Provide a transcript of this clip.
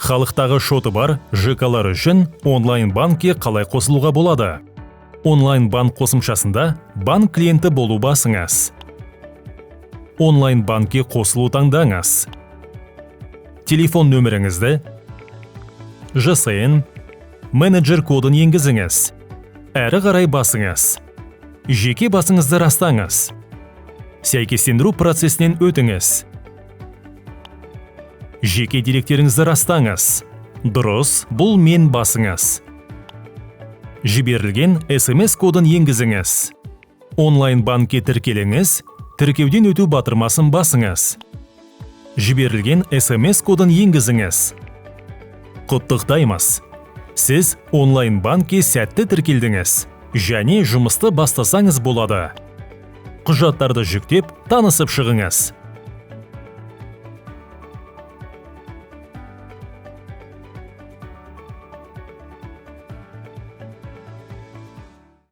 Халықтағы шоты бар ЖК-лар үшін онлайн банкке қалай қосылуға болады? Онлайн банк қосымшасында «Банк клиенті болу» басыңыз. Онлайн банкке қосылу таңдаңыз. Телефон нөміріңізді, ЖСН, менеджер кодын енгізіңіз. Әрі қарай басыңыз. Жеке басыңызды растаңыз. Сәйкестендіру процесінен өтіңіз. Жеке деректеріңізді растаңыз. «Дұрыс, бұл мен» басыңыз. Жіберілген СМС кодын енгізіңіз. Онлайн банкке тіркеліңіз, «Тіркеуден өту» батырмасын басыңыз. Жіберілген СМС кодын енгізіңіз. Құттықтаймыз! Сіз онлайн банкке сәтті тіркелдіңіз және жұмысты бастасаңыз болады. Құжаттарды жүктеп, танысып шығыңыз.